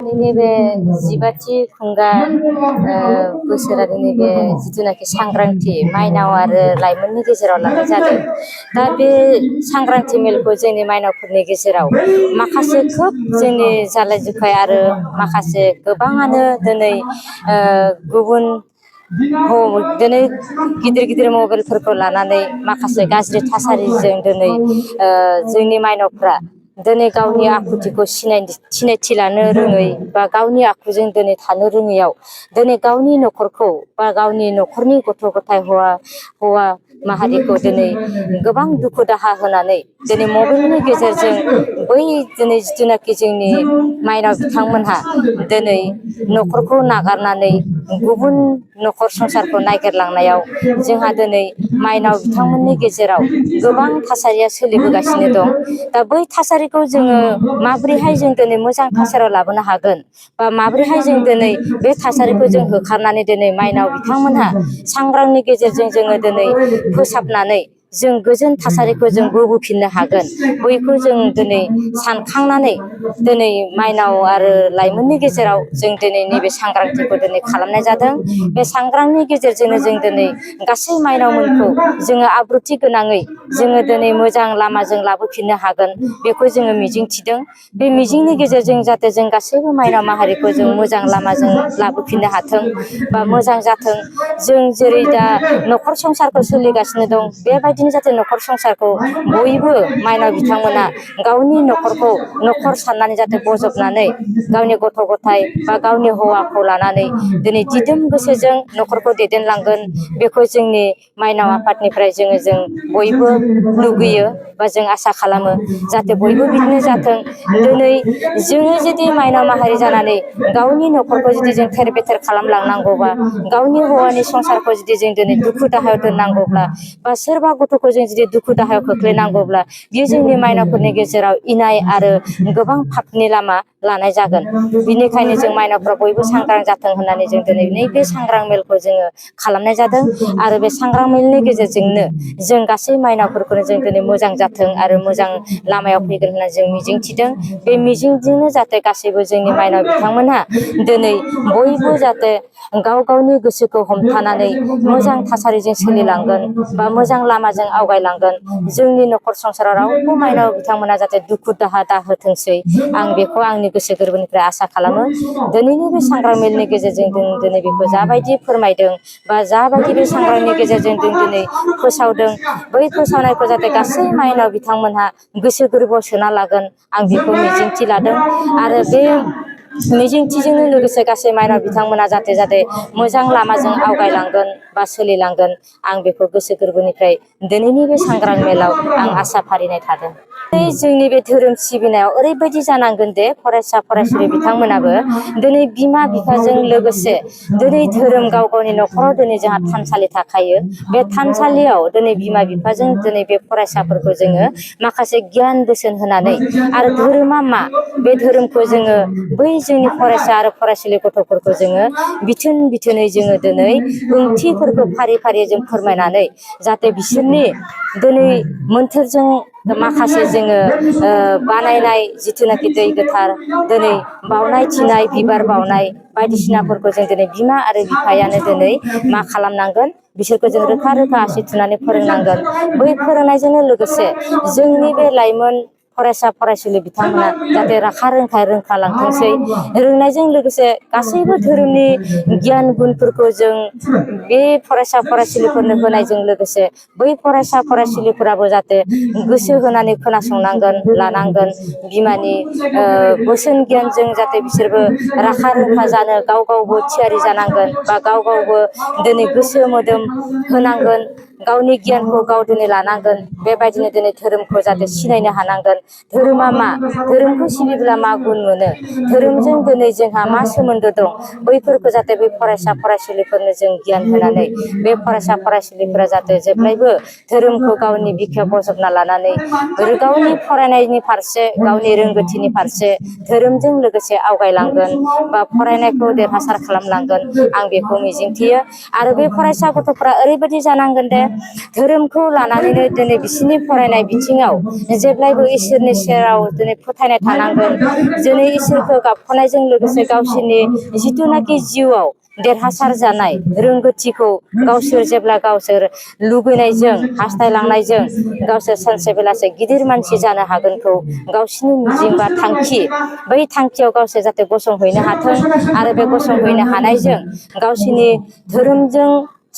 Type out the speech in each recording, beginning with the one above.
नैबे जिबाथि खुंगा बोसोरारि नैबे जिथुनाखि सांग्रांथि माइनाव आरो लाइमोननि गेजेराव लानाय जादों। दा बे सांग्रांथि मेलखौ जोंनि माइनावफोरनि गेजेराव माखासे खोब जोंनि जालाय जुखाय आरो माखासे गोबाङानो दिनै गुबुन दिनै गिदिर गिदिर मबाइलफोरखौ लानानै माखासे गाज्रि थासारिजों दिनै जोंनि माइनावफ्रा दिनै गावनि आखुथिखौ सिनायथि लानो रोङै बा गावनि आखुजों दिनै थानो रोङैयाव दिनै गावनि न'खरखौ बा गावनि न'खरनि गथ' गथाय हौवा माहारिखौ दिनै गोबां दुखु दाहा होनानै दिनै मबाइलनि गेजेरजों बै दिनै जिथुनाखि जोंनि माइनाव बिथांमोनहा दिनै न'खरखौ नागारनानै गुबुन न'खर संसारखौ नागिरलांनायाव जोंहा दिनै माइनाव बिथांमोननि गेजेराव गोबां थासारिया सोलिबोगासिनो दं। दा बै थासारिखौ जोङो माबोरैहाय जों दिनै मोजां थासारियाव लाबोनो हागोन बा माबोरैहाय जों दिनै बे थासारिखौ जों होखारनानै दिनै माइनाव बिथांमोनहा सांग्रांनि गेजेरजों जोङो दिनै फोसाबनानै जों गोजोन थासारिखौ जों बोबोफिननो हागोन बैखौ जों दिनै सानखांनानै दिनै माइनाव आरो लाइमोननि गेजेराव जों दिनै नैबे सांग्रांथिखौ दिनै खालामनाय जादों। बे सांग्रांनि गेजेरजोंनो जों दिनै गासै माइनावमोनखौ जोङो आब्रुथि गोनाङै जोङो दिनै मोजां लामाजों लाबोफिननो हागोन बेखौ जोङो मिजिंथिदों। बे मिजिंनि गेजेरजों जाहाथे जों गासैबो माइनाव माहारिखौ जों मोजां लामाजों लाबोफिननो हाथों बा मोजां जाथों। जों जेरै दा न'खर संसारखौ सोलिगासिनो दं बेबायदिनो जाहाथे न'खर संसारखौ बयबो माइनाव बिथांमोना गावनि न'खरखौ न'खर साननानै जाहाथे बजबनानै गावनि गथ' गथाय बा गावनि हौवाखौ लानानै दिनै दिदोम गोसोजों न'खरखौ दैदेनलांगोन बेखौ जोंनि माइनाव आफादनिफ्राय जों बयबो लुगैयो बा जों आसा खालामो जाहाथे बयबो बिदिनो जाथों। दिनै जोङो जुदि माइनाव माहारि जानानै गावनि न'खरखौ जुदि जों थेर बेथेर खालामलांनांगौबा गावनि हौवानि संसारखौ जुदि जों दिनै दुखु दाहायाव दोननांगौब्ला बा सोरबा गथ'खौ जों जुदि दुखु दाहायाव खोख्लैनांगौब्ला बियो जोंनि माइनावफोरनि गेजेराव इनाय आरो गोबां पापनि लामा लानाय जागोन। बिनिखायनो जों माइनावफ्रा बयबो सांग्रां जाथों होननानै जों दिनै नैबे सांग्रां मेलखौ जोङो खालामनाय जादों आरो बे सांग्रां मेलनि गेजेरजोंनो जों गासै माइनावफोरखौनो जों दिनै मोजां जाथों आरो मोजां लामायाव फैगोन होननानै जों मिजिंथिदों। बे मिजिंजोंनो जाहाथे गासैबो जोंनि माइनाव बिथांमोनहा दिनै बयबो जाहाथे गाव गावनि गोसोखौ हमथानानै मोजां थासारिजों सोलिलांगोन बा मोजां लामाजों आवगायलांगोन। जोंनि न'खर संसाराव रावबो माइनाव बिथांमोना जाहाथे दुखु दाहा दाहोथोंसै आं बेखौ आंनि गोसो गोरबोनिफ्राय आसा खालामो। दिनैनि बे सांग्रां मेलनि गेजेरजों जों दिनै बेखौ जाबायदि फोरमायदों बा जाबायदि बे सांग्रांनि गेजेरजों जों दिनै फोसावदों बै फोसावनायखौ जाहाथे गासै माइनाव बिथांमोनहा गोसो गोरबोआव सोना लागोन आं बेखौ मिजिंथि लादों आरो बे मिजिंथिजोंनो लोगोसे गासै माइनाव बिथांमोना जाहाथे मोजां लामाजों आवगायलांगोन बा सोलिलांगोन आं बेखौ गोसो गोरबोनिफ्राय दिनैनि बे सांग्रां मेलाव आं आसा फारिनाय थादों। जोंनि बे धोरोम सिबिनायाव ओरैबायदि जानांगोन दे फरायसा फरायसुलि बिथांमोनाबो दिनै बिमा बिफाजों लोगोसे दिनै धोरोम गाव गावनि न'खराव दिनै जोंहा थानसालि थाखायो बे थानसालियाव दिनै बिमा बिफाजों दिनै बे फरायसाफोरखौ जोङो माखासे गियान बोसोन होनानै आरो धोरोमा मा बे धोरोमखौ जोङो बै जोंनि फरायसा आरो फरायसुलि गथ'फोरखौ जोङो बिथोनै जोङो दिनै ओंथिफोरखौ फारि फारि जों फोरमायनानै जाहाथे बिसोरनि दिनै मोन्थोरजों माखासे जोङो बानायनाय जिथुनाखि दै गोथार दिनै बावनाय थिनाय बिबार बावनाय बायदिसिनाफोरखौ जों दिनै बिमा आरो बिफायानो दिनै मा खालामनांगोन बिसोरखौ जों रोखा रोखा आसि थुनानै फोरोंनांगोन। बै फोरोंनायजोंनो लोगोसे जोंनि बे लाइमोन फरायसा फरायसुलि बिथांमोना जाहाथे रोंखा लांथोंसै। रोंनायजों लोगोसे गासैबो धोरोमनि गियान गुनफोरखौ जों बे फरायसा फरायसुलिफोरनो होनायजों लोगोसे बै फरायसा फरायसुलिफोराबो जाहाथे गोसो होनानै खोनासंनांगोन लानांगोन बिमानि बोसोन गियानजों जाहाथे बिसोरबो रोंखा जानो गाव गावबो थियारि जानांगोन बा गाव गावबो दिनै गोसो मोदोम होनांगोन गावनि गियानखौ गाव दिनै लानांगोन। बेबायदिनो दिनै धोरोमखौ जाहाथे सिनायनो हानांगोन। धोरोमा मा धोरोमखौ सिबिब्ला मा गुन मोनो धोरोमजों दिनै जोंहा मा सोमोन्दो दं बैफोरखौ जाहाथे बै फरायसा फरायसुलिफोरनो जों गियान होनानै बे फरायसा फरायसुलिफोरा जाहाथे जेब्लायबो धोरोमखौ गावनि बिखायाव बजबना लानानै गावनि फरायनायनि फारसे गावनि रोंगौथिनि फारसे धोरोमजों लोगोसे आवगायलांगोन बा फरायनायखौ देरहासार खालामलांगोन आं बेखौ मिजिंथियो। आरो बे फरायसा गथ'फ्रा ओरैबायदि जानांगोन दे धोरोमखौ लानानैनो दिनै बिसोरनि फरायनाय बिथिङाव जेब्लायबो इसोरनि सेराव दिनै फोथायनाय थानांगोन दिनै इसोरखौ गाबख'नायजों लोगोसे गावसोरनि जिथुनाखि जिउआव देरहासार जानाय रोंगौथिखौ गावसोर जेब्ला गावसोर लुबैनायजों हास्थायलांनायजों गावसोर सानसे बेलासे गिदिर मानसि जानो हागोनखौ गावसोरनि मिजिं बा थांखि बै थांखियाव गावसोर जाहाथे गसंहैनो हाथों आरो बे गसंहैनो हानायजों गावसोरनि धोरोमजों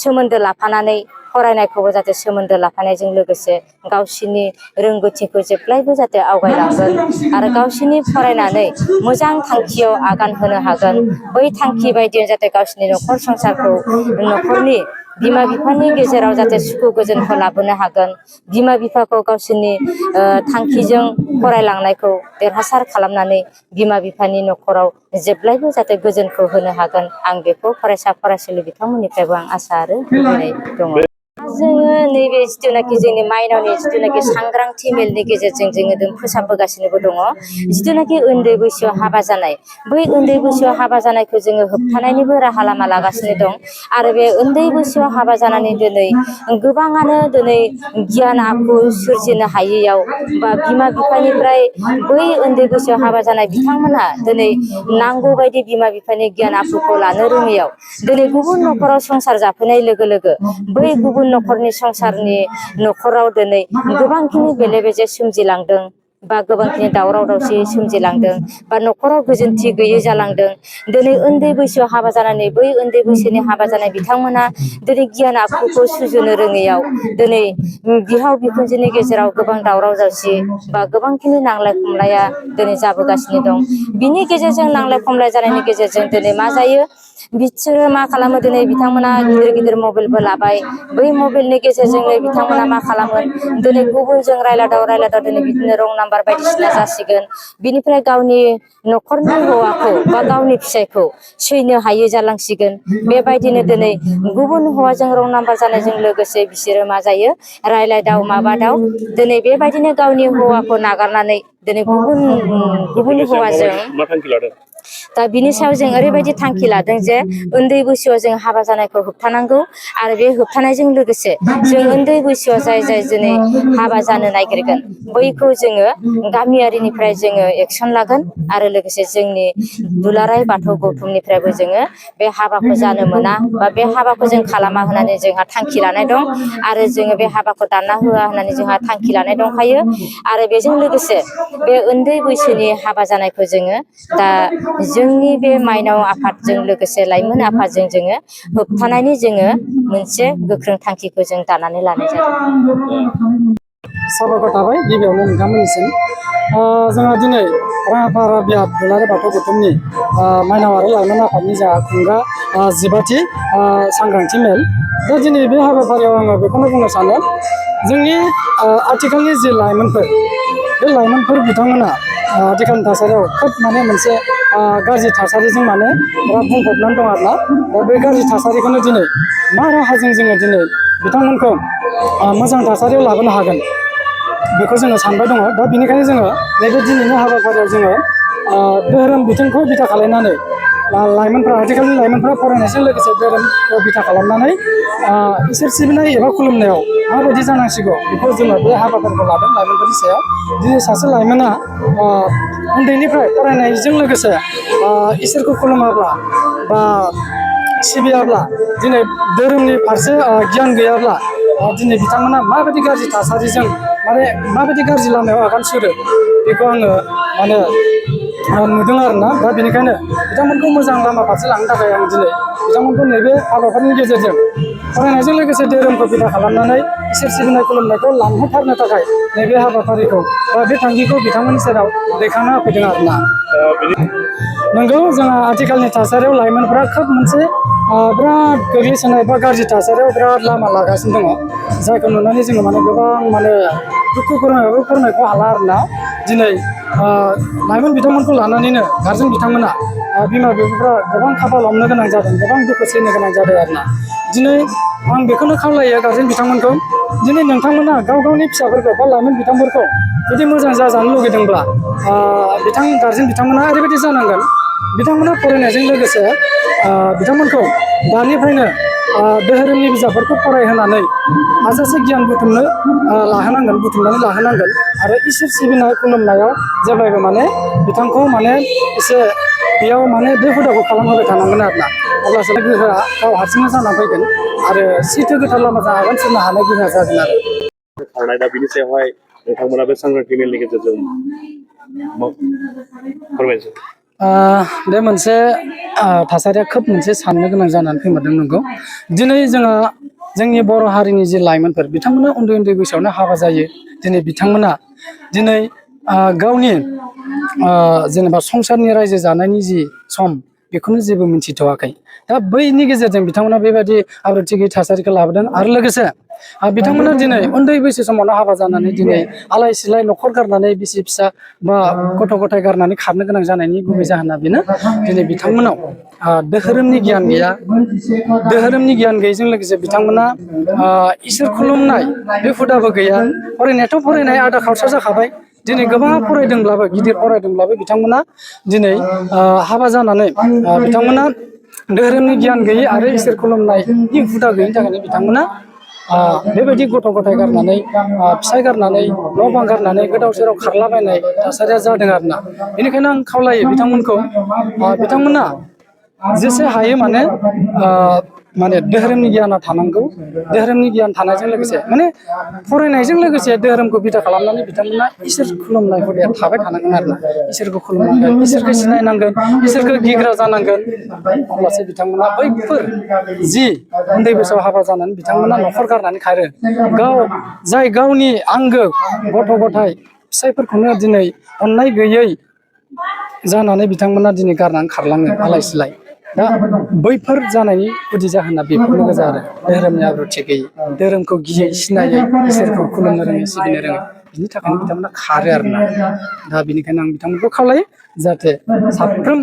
सोमोन्दो लाफानानै फरायनायखौबो जाहाथे सोमोन्दो लाफानायजों लोगोसे गावसोरनि रोंगौथिखौ जेब्लायबो जाहाथे आवगायलांगोन आरो गावसोरनि फरायनानै मोजां थांखियाव आगान होनो हागोन बै थांखि बायदियै जाहाथे गावसोरनि न'खर संसारखौ न'खरनि बिमा बिफानि गेजेराव जाहाथे सुखु गोजोनखौ लाबोनो हागोन बिमा बिफाखौ गावसोरनि थांखिजों फरायलांनायखौ देरहासार खालामनानै बिमा बिफानि न'खराव जेब्लायबो जाहाथे गोजोनखौ होनो हागोन आं बेखौ फरायसा फरायसुलि बिथांमोननिफ्रायबो आं आसा आरो लुबैनाय दङ जोङो नैबे जिथुनाखि जोंनि माइनावनि जिथुनाखि सांग्रांथि मेलनि गेजेरजों जोङो फोसाबबोगासिनोबो दङ जिथुनाखि उन्दै बैसोआव हाबा जानाय बै उन्दै बैसोआव हाबा जानायखौ जोङो होबथानायनिबो राहा लामा लागासिनो दं आरो बे उन्दै बैसोआव हाबा जानानै दिनै गोबाङानो दिनै गियान आखु सोरजिनो हायैयाव बा बिमा बिफानिफ्राय बै उन्दै बैसोआव हाबा जानाय बिथांमोनहा दिनै नांगौ बायदि बिमा बिफानि गियान आखुखौ लानो रोङैयाव दिनै गुबुन न'खराव संसार जाफैनाय लोगो लोगो बै गुबुन न'खरनि संसारनि न'खराव दिनै गोबांखिनि बेले बेजे सोमजिलांदों बा गोबांखिनि दावराव दावसि सोमजिलांदों बा न'खराव गोजोनथि गैयै जालांदों दिनै उन्दै बैसोआव हाबा जानानै बै उन्दै बैसोनि हाबा जानाय बिथांमोना दिनै गियान आखुखौ सुजुनो रोङैयाव दिनै बिहाव बिखुनजोनि गेजेराव गोबां दावराव दावसि बा गोबांखिनि नांलाय खमलाया दिनै जाबोगासिनो दं बिनि गेजेरजों नांलाय खमलाय जानायनि गेजेरजों दिनै मा जायो बिसोरो मा खालामो दिनै बिथांमोना गिदिर गिदिर मबाइलबो लाबाय बै मबाइलनि गेजेरजोंनो बिथांमोना मा खालामगोन दिनै गुबुनजों रायलादाव दिनै बिदिनो रं नाम्बार बायदिसिना जासिगोन बिनिफ्राय गावनि न'खरनि हौवाखौ बा गावनि फिसायखौ सैनो हायै जालांसिगोन बेबायदिनो दिनै गुबुन हौवाजों रं नाम्बार जानायजों लोगोसे बिसोरो मा जायो रायलायदाव माबादाव दिनै बेबायदिनो गावनि हौवाखौ नागारनानै दिनै गुबुन हौवाजों दा बिनि सायाव जों ओरैबायदि थांखि लादों जे उन्दै बैसोआव जों हाबा जानायखौ होबथानांगौ आरो बे होबथानायजों लोगोसे जों उन्दै बैसोआव जाय दिनै हाबा जानो नागिरगोन बैखौ जोङो गामियारिनिफ्राय जोङो एक्सन लागोन आरो लोगोसे जोंनि दुलाराय बाथौ गौथुमनिफ्रायबो जोङो बे हाबाखौ जानो मोना बा बे हाबाखौ जों खालामा होननानै जोंहा थांखि लानाय दं आरो जोङो बे हाबाखौ दानना होआ होननानै जोंहा थांखि लानाय दंखायो आरो बेजों लोगोसे बे उन्दै बैसोनि हाबा जानायखौ जोङो दा जोंनि बे माइनाव आफादजों लोगोसे लाइमोन आफादजों जोङो होबथानायनि जोङो मोनसे गोख्रों थांखिखौ जों दानानै लानाय जादों। साबायखर थाबाय गिबियावनो नोंथांमोननिसिम जोंहा दिनै राङाफारा बिहार दुलाराय बाथौ गौथुमनि माइनाव आरो लाइमोन आफादनि जा खुंगा 15थि सांग्रांथि मेल दा दिनै बे हाबाफारियाव आङो बेखौनो बुंनो सानो जोंनि आथिखालनि जे लाइमोनफोर बे लाइमोनफोर बिथांमोना आथिखालनि थासारियाव खोब माने मोनसे गाज्रि थासारिजों माने बुंफबनानै दं आरोना दा बे गाज्रि थासारिखौनो दिनै मा राहाजों जोङो दिनै बिथांमोनखौ मोजां थासारियाव लाबोनो हागोन बेखौ जोङो सानबाय दङ दा बेनिखायनो जोङो नैबे दिनैनि हाबाफारियाव जोङो धोरोम बिथिंखौ बिथा खालामनानै लाइमोनफ्रा आथिखालनि लाइमोनफ्रा फरायनायजों लोगोसे धोरोमखौ बिथा खालामनानै इसोर सिबिनाय एबा खुलुमनायाव माबायदि जानांसिगौ बेखौ जोङो बे हाबाफारिखौ लादों लाइमोनफोरनि सायाव दिनै सासे लाइमोना उन्दैनिफ्राय फरायनायजों लोगोसे इसोरखौ खुलुमाब्ला बा सिबियाब्ला दिनै धोरोमनि फारसे गियान गैयाब्ला दिनै बिथांमोना माबायदि गाज्रि थासारिजों माने माबायदि गाज्रि लामायाव आगान सुरो बेखौ आङो माने नुदों आरोना दा बेनिखायनो बिथांमोनखौ मोजां लामा फारसे लांनो थाखाय आं दिनै बिथांमोनखौ नैबे हाबाफारिनि गेजेरजों फरायनायजों लोगोसे धोरोमखौ बिथा खालामनानै इसोर सिबिनाय खुलुमनायखौ लांहोथारनो थाखाय नैबे हाबाफारिखौ बा बे थांखिखौ बिथांमोननि सेराव दैखांना होफैदों आरोना नंगौ जोंहा आथिखालनि थासारियाव लाइमोनफ्रा खोब मोनसे बिराद गोग्लैसोनाय बा गाज्रि थासारियाव बिराद लामा लागासिनो दङ जायखौ नुनानै जोङो माने गोबां माने दुखु फोरमायखौ हाला आरोना दिनै लाइमोन बिथांमोनखौ लानानैनो गारजेन बिथांमोना बिमा बिफाफ्रा गोबां खाफाल हमनो गोनां जादों गोबां दुखु सैनो गोनां जादों आरोना दिनै आं बेखौनो खावलायो गारजेन बिथांमोनखौ दिनै नोंथांमोना गाव गावनि फिसाफोरखौ बा लाइमोन बिथांफोरखौ जुदि मोजां जाजानो लुगैदोंब्ला गारजेन बिथांमोना ओरैबायदि जानांगोन बिथांमोना फरायनायजों लोगोसे बिथांमोनखौ दानिफ्रायनो धोरोमनि बिजाबफोरखौ फरायहोनानै हाजासे गियान बुथुमनानै लाहोनांगोन आरो इसोर सिबिनाय खुलुमनायाव जेब्लायबो माने बिथांखौ माने एसे बेयाव माने बे हुदाखौ खालामहोबाय थानांगोन आरोना अब्लासो गोहोआ गाव हारसिंनो जानानै फैगोन आरो सैथो गोथार लामाजों आगान सुरनो हानाय गोहोआ जागोन आरो खारनाय दा बिनि सायावहाय नोंथांमोना बे सांग्रांथि मेलनि गेजेरजों फोरमायनोसै बे मोनसे थासारिया खोब मोनसे साननो गोनां जानानै फैमारदों नंगौ दिनै जोङो जोंनि बर' हारिनि जि लाइमोनफोर बिथांमोना उन्दै उन्दै बैसोआवनो हाबा जायो दिनै बिथांमोना दिनै गावनि जेनेबा संसारनि रायजो जानायनि जि सम बेखौनो जेबो मिन्थिथ'वाखै दा बैनि गेजेरजों बिथांमोना बेबायदि आब्रुथि गैयै थासारिखौ लाबोदों आरो लोगोसे बिथांमोना दिनै उन्दै बैसो समावनो हाबा जानानै दिनै आलाय सिलाय न'खर गारनानै बिसि फिसा बा गथ' गथाय गारनानै खारनो गोनां जानायनि गुबै जाहोना बेनो दिनै बिथांमोनाव धोरोमनि गियान गैया धोरोमनि गियान गैयैजों लोगोसे बिथांमोना इसोर खुलुमनाय बे हुदाबो गैया फरायनायाथ' फरायनाय आदा खावसा जाखाबाय दिनै गोबां फरायदोंब्लाबो गिदिर फरायदोंब्लाबो बिथांमोना दिनै हाबा जानानै बिथांमोना धोरोमनि गियान गैयै आरो इसोर खुलुमनायनि हुदा गैयिनि थाखायनो बिथांमोना बेबायदि गथ' गथाय गारनानै फिसाय गारनानै न' बां गारनानै गोदाव सोराव खारलाबायनाय थासारिया जादों आरोना बेनिखायनो आं खावलायो बिथांमोनखौ बिथांमोना जेसे हायो माने धोरोमनि गियाना थानांगौ धोरोमनि गियान थानायजों लोगोसे माने फरायनायजों लोगोसे धोरोमखौ बिथा खालामनानै बिथांमोना इसोर खुलुमनाय हुदाया थाबाय थानांगोन आरोना इसोरखौ खुलुमनांगोन इसोरखौ सिनायनांगोन इसोरखौ गिग्रा जानांगोन अब्लासो बिथांमोना बैफोर जि उन्दै बैसोआव हाबा जानानै बिथांमोना न'खर गारनानै खारो जाय गावनि आंगो गथ' गथाय फिसायफोरखौनो दिनै अननाय गैयै जानानै बिथांमोना दिनै गारनानै खारलाङो आलाय सिलाय दा बैफोर जानायनि गुदि जाहोना बेफोरनो गोजा आरो धोरोमनि आब्रुथि गैयै धोरोमखौ गियै सिनायै इसोरखौ खुलुमनो रोङै सिबिनो रोङै बिनि थाखायनो बिथांमोना खारो आरोना दा बेनिखायनो आं बिथांमोनखौ खावलायो जाहाथे साफ्रोम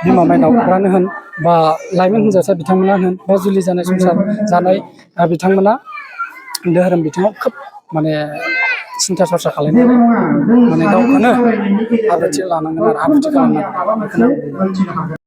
बिमा माइनावफ्रानो होन बा लाइमोन हिनजावसा बिथांमोना होन बा जुलि जानाय संसार जानाय बिथांमोना धोरोम बिथिङाव खोब माने सिन्था सरसा खालामनानै माने गावखौनो आब्रुथि लानांगोन आरो आब्रुथि खालामनांगोन बेखौनो